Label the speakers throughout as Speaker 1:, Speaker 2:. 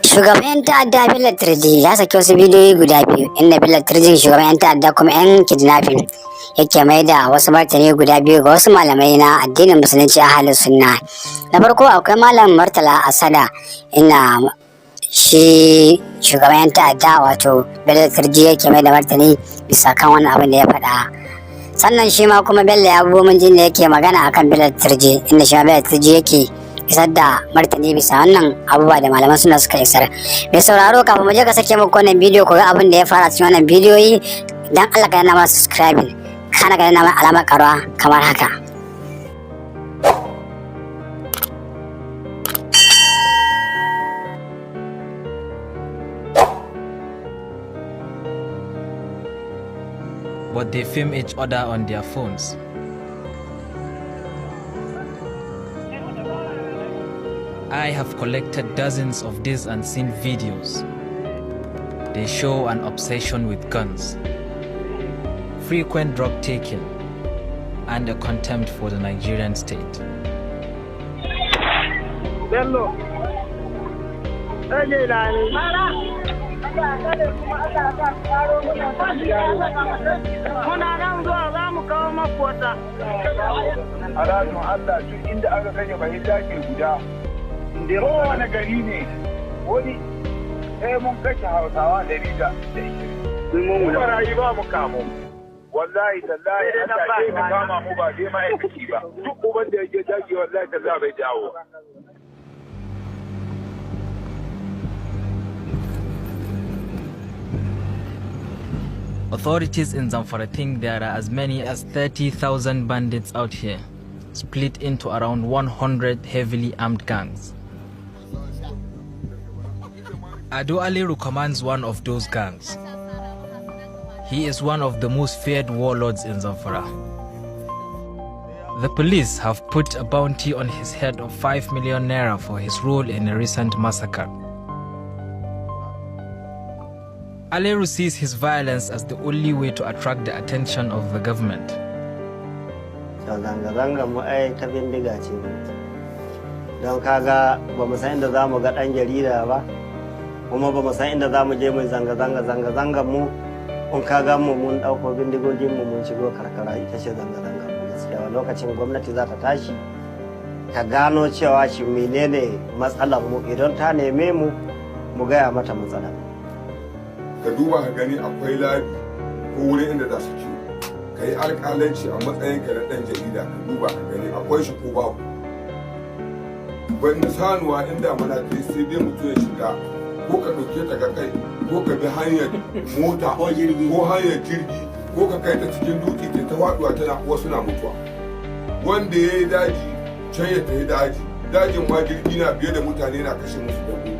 Speaker 1: Shugaban 'yan ta'adda Bello Turji ya saki wasu bidiyoyi guda biyu, inda Bello Turji, shugaban 'yan ta'adda kuma 'yan kidnapping, yake mai da wasu martani guda biyu ga wasu malamai na addinin Musulunci, ahalin Sunna. Na farko akwai Malam Murtala Asada, ina shi shugaban 'yan ta'adda, wato Bello Turji, yake mai da martani bisa kan wannan abin da ya faɗa. Sannan shi ma kuma Bello ya mun jin da yake magana akan Bello Turji, inda shi ma Bello Turji yake isar da martani bisa wannan abubuwa da malaman suna suka isar. Mai sauraro, kafin mu je ka sake muku wannan bidiyo, ku ga abin da ya fara cikin wannan bidiyoyi, dan Allah ka danna mana subscribing, kana ka danna mana alamar karuwa kamar haka.
Speaker 2: But they film each other on their phones. I have collected dozens of these unseen videos. They show an obsession with guns, frequent drug taking, and a contempt for the Nigerian state.
Speaker 3: Bello. Rage lani. Muna nan zuwa, za mu kawo maku wata.
Speaker 4: Alhajin Allah, duk inda aka kashe bahillace guda, kowane gari ne, wani sai mun kashe Hausawa 120. Barayi ba mu kamo. Wallahi tallahi, Allah sai ka kama mu, ba dai ma'aikaci ba. Duk uban da yake daji, wallahi tallahi bai dawo.
Speaker 2: Authorities in Zamfara think there are as many as 30,000 bandits out here, split into around 100 heavily armed gangs. Ado Aliru commands one of those gangs. He is one of the most feared warlords in Zamfara. The police have put a bounty on his head of 5 million naira for his role in a recent massacre. Aliru sees his violence as the only way to attract the attention of the government.
Speaker 5: Zanga-zanga mu ai ta bindiga ce, don kaga ba mu san inda za mu ga ɗan jarida ba, kuma ba mu san inda za mu je mu zanga-zanga. Zanga-zanga mu, in ka ga mu mun ɗauko bindigogin mu mun shigo karkara, ita ce zanga-zanga mu gaskiya. Lokacin gwamnati za ta tashi ta gano cewa shi menene matsalar mu, idan ta neme mu, mu gaya mata matsalar.
Speaker 4: Ka duba ka gani, akwai labi ko wurin inda za su kiwo? Ka yi alƙalanci a matsayin ka na ɗan jarida, ka duba ka gani, akwai shi ko babu? Ban sanuwa inda mana ta, sai dai mutum ya shiga, ko ka ɗauke ta ka kai, ko ka bi hanyar mota ko hanyar jirgi, ko ka kai ta cikin dutse ta faɗuwa tana, wasu na mutuwa. Wanda ya yi daji can, ya tafi daji, dajin ma jirgi na biye da mutane na kashe musu dabbobi.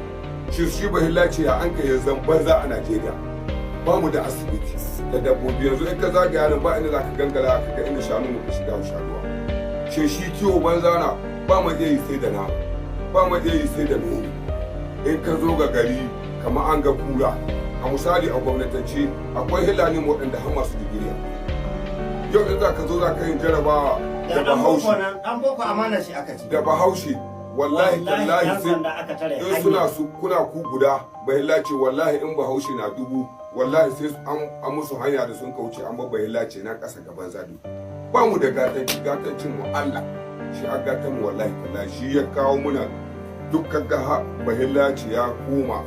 Speaker 4: Shi bahillace ya an kai zan banza a Najeriya? Ba mu da asibiti da dabbobi. Yanzu in ka zagaya nan, ba inda za ka gangara ka ga inda shanu muka shiga shanuwa. Shi kiwo banza na ba mu iya yi sai da nama, ba mu iya yi sai da nono. In ka zo ga gari kamar an ga kura, a misali, a gwamnatance akwai Hilani waɗanda har masu digiri. Yau in za ka zo za ka yin jarabawa da Bahaushe,
Speaker 5: Dan boko amana shi aka ci.
Speaker 4: da Bahaushe, wallahi tallahi, sai in suna su kuna ku guda bahillace, wallahi in Bahaushe na 1000, wallahi sai an musu hanya da sun kauce, an bar bahillace na ƙasa gaban zadu. Ba mu da gatanci. Gatancin mu Allah shi a gatan mu. Wallahi tallahi, shi ya kawo muna dukkan ga bahillace ya koma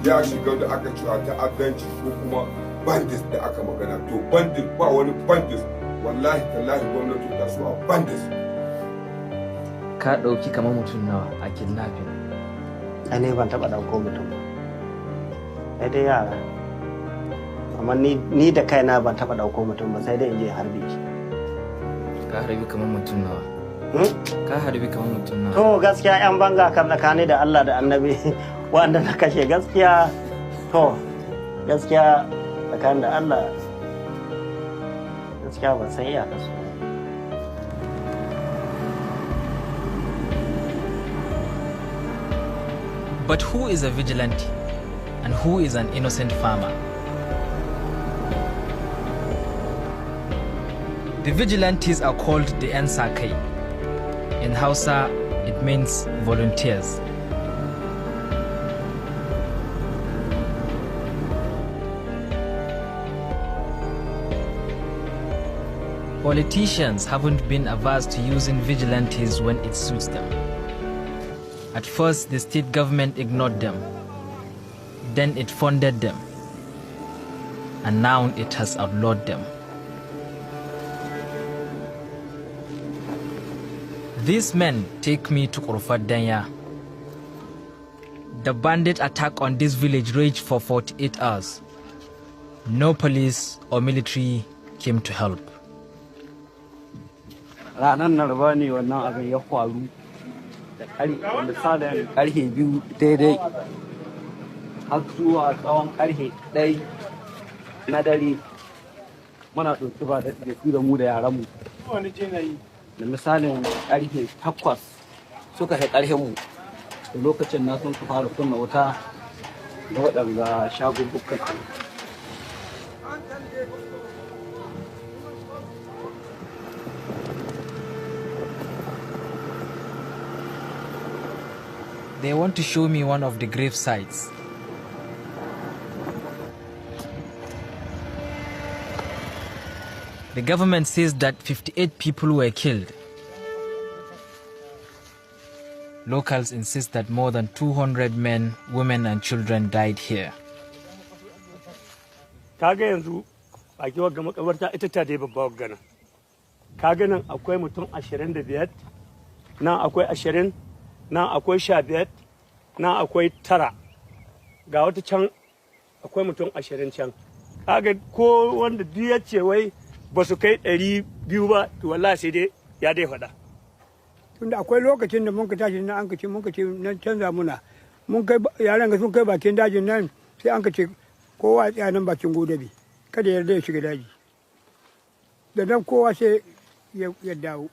Speaker 4: ya shiga da aka cewa ta'addanci ko kuma bandits da aka magana. To bandit ba wani bandits, wallahi tallahi, gwamnati ta su a bandits.
Speaker 2: Ka ɗauki kamar mutum nawa a kidnapping?
Speaker 5: Ai ne ban taɓa ɗauko mutum ba, sai dai yara. Amma ni da kaina ban taɓa ɗauko mutum ba, sai dai in je harbe shi.
Speaker 2: Ka harbi kamar mutum nawa? Ka harbi kamar mutum nawa?
Speaker 5: To gaskiya, yan banga kam, tsakani da Allah da Annabi, wanda na kashe gaskiya, to gaskiya tsakanin da Allah, gaskiya ban san iyakar su ba.
Speaker 2: But who is a vigilante and who is an innocent farmer? The vigilantes are called the 'Yan Sakai. In Hausa, it means volunteers. Politicians haven't been averse to using vigilantes when it suits them. At first, the state government ignored them. Then it funded them. And now it has outlawed them. These men take me to Kurfar Danya. The bandit attack on this village raged for 48 hours. No police or military came to help.
Speaker 6: Ranar Laraba ne wannan abin ya faru da misalin karfe 2 daidai har zuwa tsawon karfe 1 na dare muna ɗauki ba da su da mu da yaranmu. Da misalin karfe 8 suka kai ƙarfinmu da lokacin na sun fara kunna wuta da waɗanda shaguggukan.
Speaker 2: They want to show me one of the grave sites. The government says that 58 people were killed. Locals insist that more than 200 men, women, and children died here.
Speaker 7: Kaga yanzu baki wagga makabarta ita ta dai babba waggana. Kaga nan akwai mutum 25, nan akwai 20, nan akwai 15, nan akwai tara, ga wata can akwai mutum 20 can. Kaga ko wanda duk ya ce wai ba su kai 200 ba, to wallahi sai dai ya dai faɗa.
Speaker 8: Tunda akwai lokacin da mun ka tashi na an ka ce mun ka ce nan canza muna, mun kai yaran ga sun kai bakin dajin nan, sai an ka ce kowa ya tsaya nan bakin godabi, kada ya yarda ya shiga daji. Da nan kowa sai ya dawo.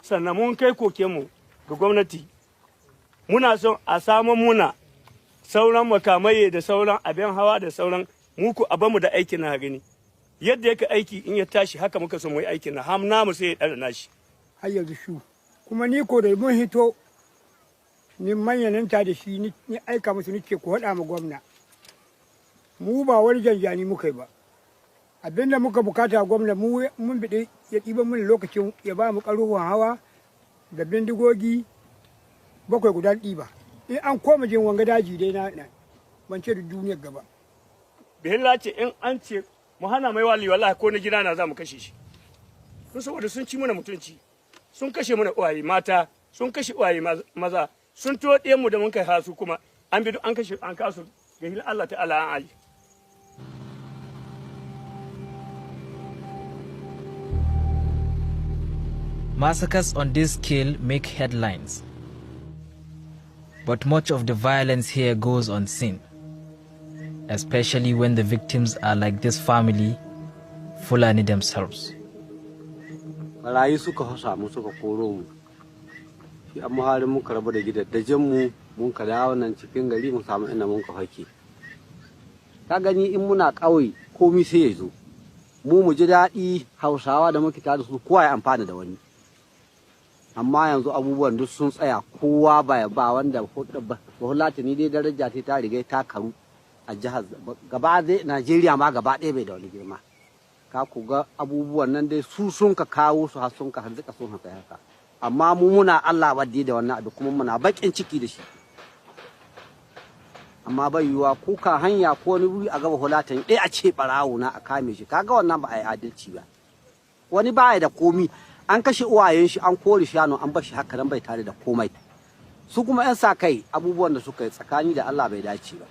Speaker 7: Sannan mun kai kokenmu ga gwamnati, muna son a samu muna sauran makamai da sauran abin hawa da sauran muku a bamu da aikin na gani yadda yake aiki. In ya tashi haka muka son mu yi aikin na ham namu sai ya ɗara nashi.
Speaker 8: Har yanzu shu kuma ni ko da mun hito ni manyanin ta da shi ni aika musu, ni ce ku haɗa ma gwamna, mu ba wani janjani muka yi ba. Abinda muka bukata gwamna, mu mun biɗi ya ɗiba mun lokacin ya ba mu ƙaruwan hawa da bindigogi bakwai guda ɗiba. In an koma jin wanga daji dai na ban ce da duniyar gaba.
Speaker 7: Bihilla ce in an ce mu hana mai wali, wallahi ko na gida na za mu kashe shi, sun saboda sun ci mana mutunci, sun kashe mana uwaye mata, sun kashe uwaye maza, sun tuwo mu da mun kai hasu kuma an bi an kashe an kasu ga hilin Allah ta'ala an aji.
Speaker 2: Massacres on this scale make headlines. But much of the violence here goes unseen, especially when the victims are like this family, Fulani themselves.
Speaker 6: Barayi suka hasa mu suka koro mu shi an muharin muka rabu da gidajen mu, mun ka dawo nan cikin gari mu samu inda mun ka fake. Ka gani in muna ƙauye komi sai ya zo mu mu ji daɗi, Hausawa da muke tare da su kowa ya amfana da wani. Amma yanzu abubuwan duk sun tsaya, kowa ba ba wanda Bahulatani dai daraja ta ta riga ta karu a jihar gaba dai Najeriya ma gaba ɗaya bai da wani girma. Ka ku ga abubuwan nan dai su sun ka kawo su har sun ka harzuka sun haka haka. Amma mu muna Allah wadde da wannan abu kuma muna bakin ciki da shi. Amma bai yiwuwa ko ka hanya ko wani wuri a gaba Bahulatani ɗaya a ce ɓarawo na a kame shi. Kaga wannan ba a yi adalci ba. Wani baya da komi, an kashe uwayen shi, an kore shanu, an bar shi haka nan bai tare da komai. Su kuma 'yan sa kai abubuwan da suka yi tsakani da Allah bai dace ba.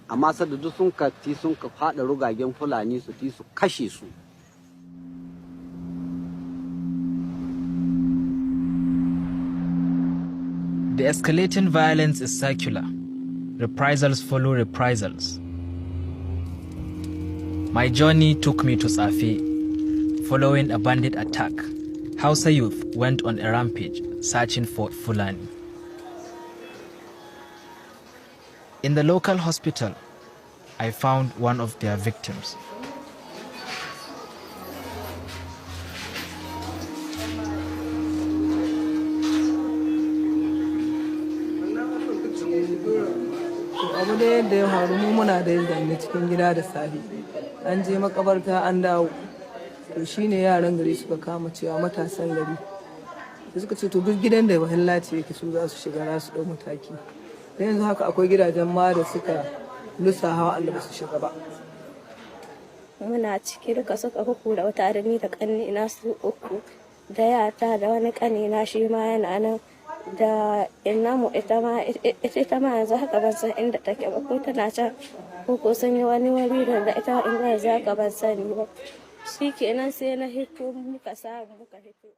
Speaker 6: Amma sadda duk sun ka ti sun ka faɗa rugagen Fulani su ti su kashe su.
Speaker 2: The escalating violence is circular. Reprisals follow reprisals. My journey took me to Tsafe. Following a bandit attack, Hausa youth went on a rampage searching for Fulani. In the local hospital, I found one of their victims.
Speaker 9: Abu da yadda ya faru, mu muna da zanne cikin gida da safe, an je makabarta an dawo. To shine yaran gari suka kama cewa matasan gari da suka ce, to, duk gidan da bahillace yake, su za su shiga, za su ɗau mataki. Da yanzu haka akwai gidajen ma da suka lusa hawa Allah ba su shiga ba.
Speaker 10: Muna ciki duka suka hukura wata da ni da ƙanni na su uku da yata da wani ƙani na, shi ma yana nan da innamu. Ita ma yanzu haka ban san inda take ba, ko tana can ko sun yi wani wuri da ita in yanzu haka ban sani ba. Shikenan, sai na hito, muka samu muka hito.